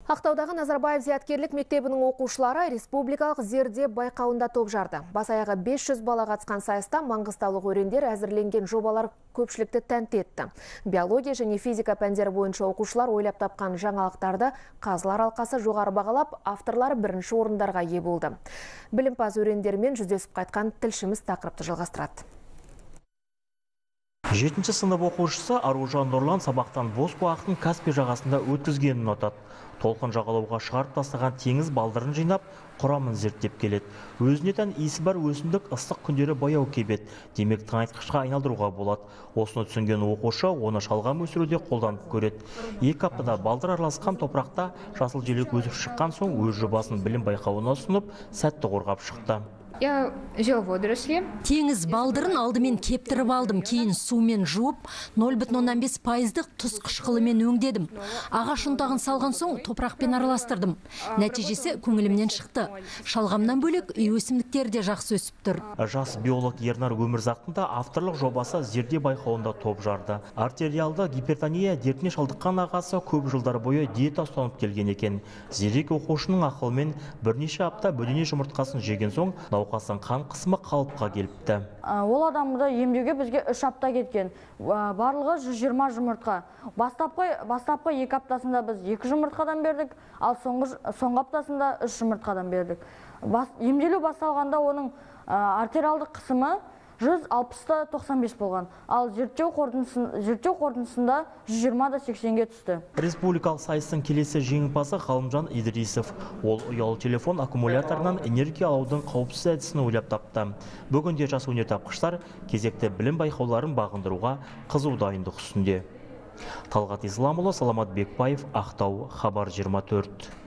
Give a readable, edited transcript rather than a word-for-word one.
Ақтаудағы Назарбаев зияткерлік мектебінің оқушылары республикалық Зерде байқауында топ жарды. Бас аяғы 500 бала қатысқан сайыста маңғыстаулық өрендер әзірленген жобалар көпшілікті тәнті етті. Биология және физика пәндері бойынша оқушылар ойлап тапқан жаңалықтарды қазылар алқасы жоғары бағалап, авторлары бірінші орындарға ие болды. Білімпаз өрендермен жүздесіп қайтқан тілшіміз тақырыпты жалғастырады. Жетінші сынып оқушысы Аружан Нұрлан сабақтан бос уақытын Каспий жағасында өткізгенін ұнатады. Толқын жағалауға шығарып тастаған теңіз балдырын жинап, құрамын зерттеп келеді. Өзіне тән иісі бар өсімдік ыстық күндері баяу кебеді. Демек, тыңайтқышқа айналдыруға болады. Осыны түсінген оқушы оны шалғам өсіруде қолданып көреді. 2 аптада балдыр араласқан топырақта жасыл желек өсіп шыққан соң, өз жобасын білім байқауына ұсынып, сәтті қорғап шықты. Я взяла водоросли. Теңіз балдырын алдымен кептіріп алдым, кейін сумен жуып, 0,5 пайыздық тұз қышқылымен өңдедім. Ағаш ұнтағын салған соң, топырақпен араластырдым. Нәтижесі көңілімнен шықты. Шалғамнан бөлек, үй өсімдіктері де жақсы өсіп тұр. Жас биолог Ернар Өмірзақтың да авторлық жобасы Зерде байқауында топ жарды. Артериалды гипертония дертіне шалдыққан ағасы көп жылдар бойы диета ұстанып келген екен. Зерек оқушының ақылымен бірнеше апта бөдене жұмыртқасын жеген соң, науқастың қан қысымы қалыпқа келіпті. Ол адамды емдеуге бізге 3 апта кеткен. Барлығы 120 жұмыртқа. Бастапқы 2 аптасында біз екі жұмыртқадан бердік, ал соңғы аптасында үш жұмыртқадан бердік. Емделу басталғанда оның артериалдық қысымы 160-та 95 болған. Ал зерттеу қорытындысында 120-да 80-ге түсті. Республикалық сайыстың келесі жеңімпазы Ғалымжан Идрисов. Ол ұялы телефон аккумуляторынан энергия алудың қауіпсіз әдісін ойлап тапты. Бүгінде жас өнертапқыштар кезекті білім байқауларын бағындыруға қызу дайындық үстінде. Талғат Исламұлы, Саламат Бекбаев, Ақтау, Хабар 24.